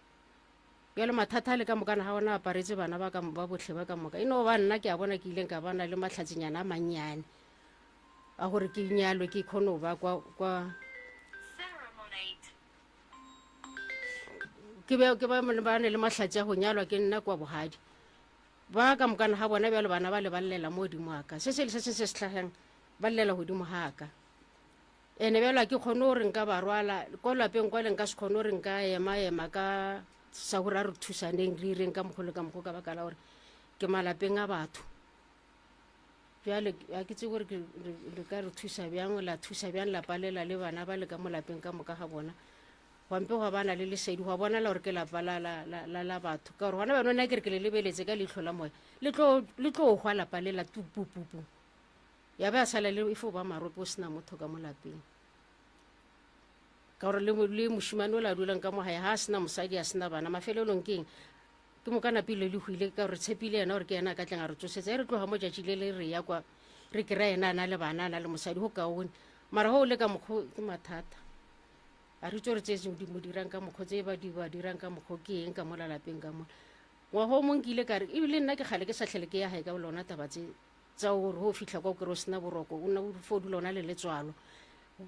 Bjale mathata a le ka mokana ga ona aparetse bana ba ka ba botlhe ba ka moka. E no ba nna ke a bona ke ileng ka bana le matlhatsinyana a mannyane. A gore ke nyalwe ke kgone go ba kwa kwa ke be ke ba ba ne le mahlatsi a go nyalwa ke nna kwa bogadi ba ka mokana ga bona bjalo bana ba le ba llela mo godimo ga ka se se le se se se se tlhagang ba llela godimo ga ka ene bjalo a ke kgone gore nka ba rwala kwa lapeng kwa le nka se kgone gore nka ema ema ka sa gore a re thusaneng re ireng ka mokgwa le ka mokgwa ka baka la gore ke malapeng a batho Bjale ga ke tsebe gore le ka re thusa bjang, la thusa bjang lapa lela le bana ba le ka mo lapeng ka moka ga bona. Gwa mpe gwa bana le lesedi, gwa bonala gore ke lapa la, la, la, la, la batho. Ka gore gona bjano nna ke re ke le lebeletse ka leihlo la moya, le tlo, le tlo hwa lapa lela tu pu pu pu. Ya ba ya sala le e fo ba marope o sena motho ka mo lapeng. Ka gore le, le mošemane o la dulang ka mo gae ga a sena mosadi a sena bana, mafelelong ke eng? Ke moka napile le hwile ka gore tshepile yena gore ke yena a ka tleng a re tsosetsa. E re tloga mo tšatši le le re ya kwa re kry-a yena a na le bana a na le mosadi go kaone. Mara go o le ka mokgo ke mathata. A re itse gore tse di mo dirang ka mokgo tse ba di ba dirang ka mokgo ke eng ka mola lapeng ka mola. Ngwaga o mong ke ile ka re ebile nna ke kgale ke sa tlhele ke ya gae ka lona taba tse tsa gore go fitlha kwa o kry o sena boroko o nna fo o dula o na le letswalo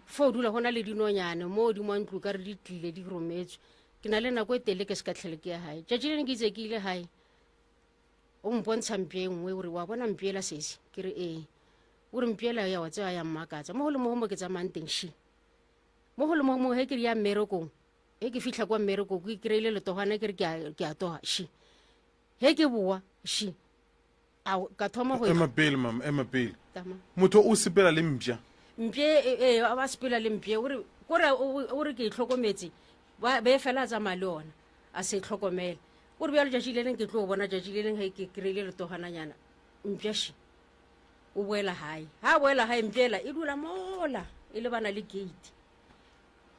fo o dula go na le dinonyane mo godimo wa ntlo ka re di tlile di rometswe ke na le nako e tele ke se ka tlhele ke ya gae tšatši le ne ke itse ke ile gae o mpontsha mpše e nngwe ore wa bona mpše ela sesi ke re ee o re mpše ela ya wa tseba ya mmakatsa mo go le mo go mo ke tsamayang teng shi mo go le mo mo ge ke re ya mmerekong ge ke fitlha kwa mmerekong ke kry-ile letogwana ke re ke a toga shi ge ke boa shi a ka thoma go ema pele mama ema pele motho o sepela le mpša mpše ee eh, ba sepela le mpše ore kore o re ke e tlhokometse be fela a tsamaya le ona a se tlhokomele o re bjalo tšatši le leng ke tlo bona tšatši le leng ge ke kry-ile letogananyana mpša shi o boela gae ga a boela gae mpšela e dula mola e lebana le gate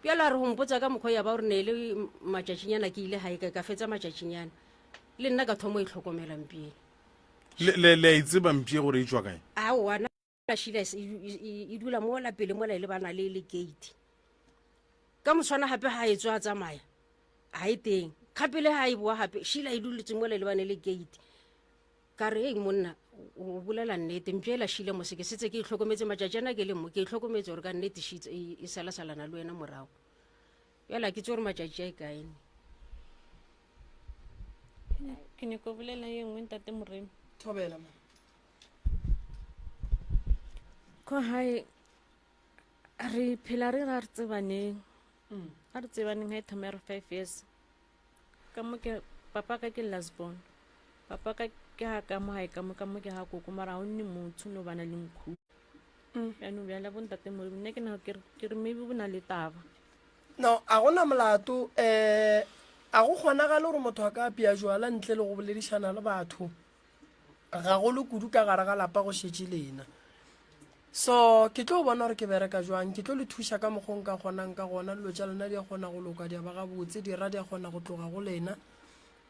bjalo a re go mpotsa ka mokgwa ya ba gore ne e le matšatšinyana ke ile gae ka fetsa matšatšinyana le nna ka thomo e tlhokomela mpšele Le, le a e tseba mpše gore e tšwa kae? Aowa, na Sheila e, e, e, e dula mola pele mola e lebana le le gate. Ka moswana gape ga e tswa a tsamaya, ga e teng. Gape le ga e boa gape, Sheila e duletse mola e lebane le gate. Ka re, hei monna, o bolela nnete, mpše ela Sheila mose ke setse ke e tlhokometse matšatši ana ke le mo, ke e tlhokometse gore ka nnete she e, e salasalana le wena morago. Bjale a ke tse gore matšatši a e kae ne. Ke nyako bolela ye nngwe ntate Moremi. Thobela ma. Ko hae re phela re ra re tsebaneng. Mm. A re tsebaneng ha e thoma ya re 5 years. Ka mo ke papa ka ke last born. Papa ka ke ha ka mo hae ka mo ka mo ke ha koko mara ha o nne motho no bana le nkhu. Mm. Jaanong bjale bo ntate Moremi nna ke na ke re maybe bo na le taba. No, a go na molato. Um a go kgonagale gore motho a ka apea jwala ntle le go boledišana le batho, gagolo kudu ka gare ga lapa go šetše lena. So ke tlo bona gore ke bereka jwang, ke tlo le thuša ka mokgwa o nka kgonang ka gona. Dilo tša lena di a kgona go loka, di a ba gabotse, dira di a kgona go tloga go lena.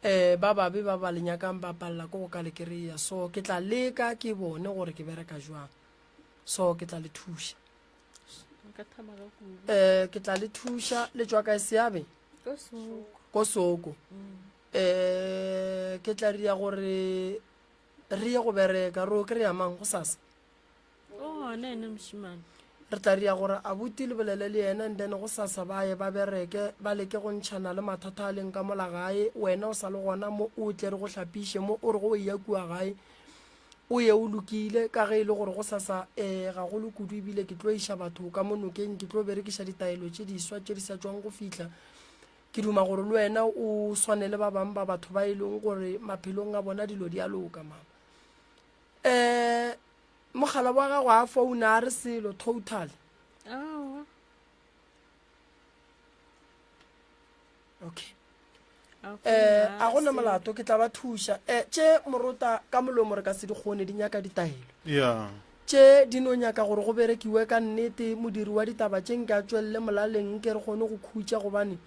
Um ba babe ba ba le nyakang ba palela ke go ka le kry-a. So ke tla leka ke bone gore ke bereka jwang. So ke tla le thuša. Nka thaba ka kudu. Eh, ke tla le thuša le tšwa kae seabe Ko soko. ko soko eh ke tla ria gore re ye go bereka ro kry-a mang go sasa O gona ene mošemane. re tla ria gore abuti le bolele le yena and then go sasa ba ye ba bereke ba leke go ntšhana le mathata a leng ka mola gae wena o sa le gona mo o tle re go hlapiše mo o re go eya kua gae O ye o lokile, ka ge e le gore gosasa e gagolo kudu ebile ke tlo iša batho ka mo nokeng, ke tlo berekiša ditaelo tše diswa tše di sa tšwang go fihla. Ke duma gore le wena o swane le ba bangwe ba batho ba e leng gore maphelong a bona dilo di a loka, mama. Um mogala wa gago a founa a re selo totally. Aowa. Okay. Eh, a gona molato ke tla ba thuša eh, tše morota ka molomo re ka se di kgone di nyaka ditaelo yeah. tše di no nyaka gore go berekiwe ka nnete modiri wa ditaba tše nke a tšwelele molaleng nke re kgone go khutša gobane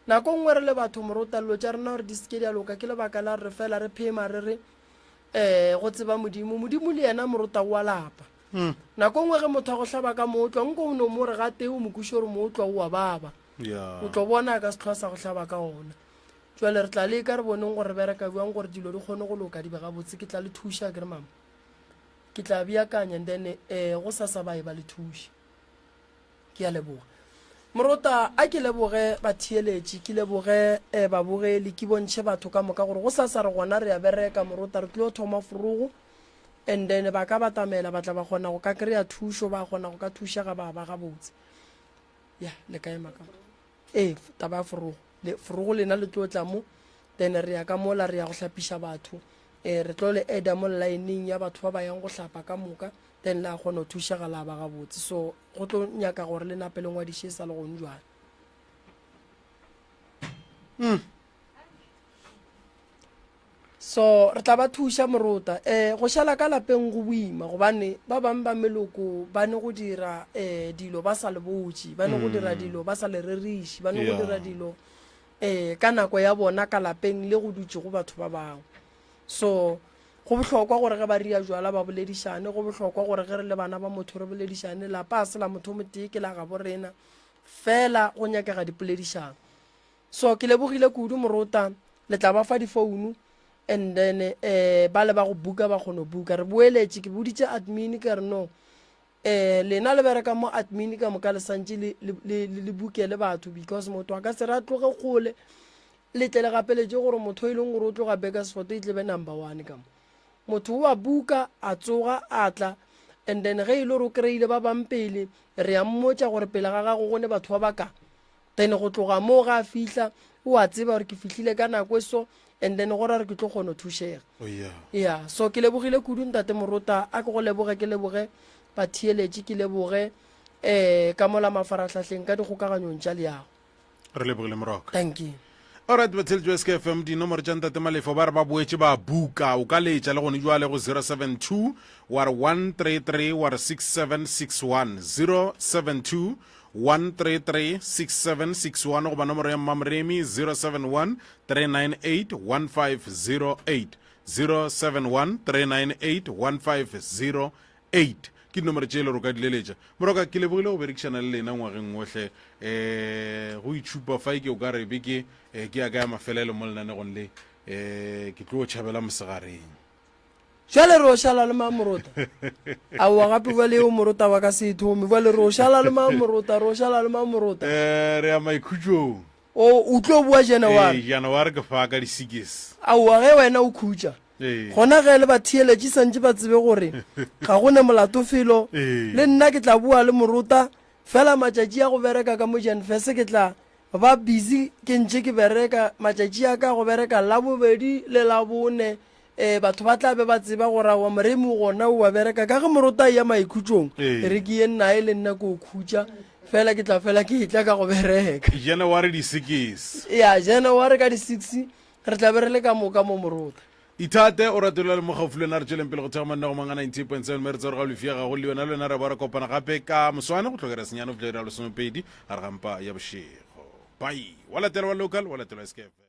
nako nngwe re le batho morota dilo tša rena gore di seke di a loka ke lebaka la re fela re phema re re um go tseba modimo modimo le yena morota o a lapa hmm. nako nngwe ge motho a go hlaba ka mootlwa nko o no mo re gatee o mo kuše gore mootlwa o a baba Yeah. O tlo bona a ka se hlwa sa go hlaba ka ona. Jwale re tla leka re boneng gore re bereka bjang gore dilo di kgone go loka di be gabotse. Ke tla le thuša ke re mama. Ke tla beakanya and then eh go sasa ba e ba le thuše. Ke a leboga. Morota a ke leboge batheeletši, ke leboge eh, babogeli, ke bontšhe batho ka moka gore go sasa re gona re a bereka morota re tlo thoma forogo and then ba ka batamela ba tla ba kgona go ka kry-a thušo ba kgona go ka thušega ba ba gabotse. Ya, le ka ema ka mo. Ee, taba ya forogo. Le, forogo lena le tlo tla mo, then re ya ka mola re ya go hlapiša batho. Eh, re tlo le adda mo line-eng ya batho ba ba yang go hlapa ka moka, then la kgona go thušega la ba gabotse. So, go tlo nyaka gore le nape le ngwadiše e sa le gone jwale. Mm. So re tla ba thuša morota. Um go šala ka lapeng go boima gobane ba bangwe ba meloko ba ne go dira um dilo ba sa le botše, ba ne go dira mm. dilo ba sa le reriše, ba ne go dira dilo. um ka nako ya bona ka lapeng le go dutšego batho ba bangwe. So go bohlokwa gore ge ba ria jwala ba boledišane, go bohlokwa gore ge re le bana ba motho re boledišane. Lapa a se la motho o motee, ke la gabo rena, fela go nyakega dipoledišano. So ke lebogile kudu morota, le tla ba fa difounu and then eh ba le ba go buka ba kgone go buka. Re boeletše, ke boditše admin ka re no eh lena le bereka mo admin ka moka le santše le le le bukele batho because motho a ka se re a tloge kgole le tle le gapeletše gore motho e leng gore o tloga Bakersford e tle be number one ka mo. Motho o a buka a tsoga a tla and then ge e le gore o kry-ile ba bang pele re a mmotša gore pele ga gago go ne batho ba ba ka then go tloga moo ga a fihla o a tseba gore ke fihlile ka nako e so and then go ra re ke tlo kgona go thušega oh, yeah. yeah so ke lebogile kudu ntate morota a ke go leboge ke leboge batheeletši ke leboge um ka mola mafarahlahleng ka dikgokaganyong tša leago re lebogile moroka thank you alright batheletši ba skfm dinomoro tša ntate malefo ba re ba boetše ba buka o ka letša le gone jwale go 072 wa re 133 wa re 6761 072 133 6761 goba nomoro ya mmamoremi 071 398 1508 071 398 1508 ke dinomoro tše e le gore o ka di leletša moroka ke lebogile go berekišana le lena ngwageng ohle um go itšhupa fa ke o ka re beke um ke ya ka ya mafelelo mo lenanegong le um ke tlo tšhabela mosegareng Jwale re o šala le mang morota? Aowa gape bjale eo morota wa ka se e thome. Bjale re o šala le mang morota? Re o šala le mang morota? Eh, re ya maikhutšong. O o tlo bua January. Ee, January ke fa ka di-six. Aowa ge wena o khutša. Ee. Gona ge le batheeletši santše ba tsebe gore ga go ne molato felo. Ee. Le nna ke tla bua le morota fela matšatši a go bereka ka mo Janfese ke tla ba busy ke ntše ke bereka matšatši a ka go bereka Labobedi le Labone Ee, batho ba tla be ba tseba gore aowa Moremi o gona o a bereka. Ka ge morota a eya maikhutšong, Ee. e re ke ye nae le nna ko khutša, fela ke tla fela ke etla ka go bereka. January di-six. Ya, January ka di-six re tla be re le ka moka mo morota. Ithate o rate le mo gaufi le wena re tšweleng pele go thekga mannego mang a 98.7 mme re tsere ga lefi ya gago le yona le wena re ba re kopana gape ka moswane go tlhokera senyane go fihla iri ya lesomepedi gare ga mpa ya bošego. Bye. Wa latela wa local, wa latela wa SKFM.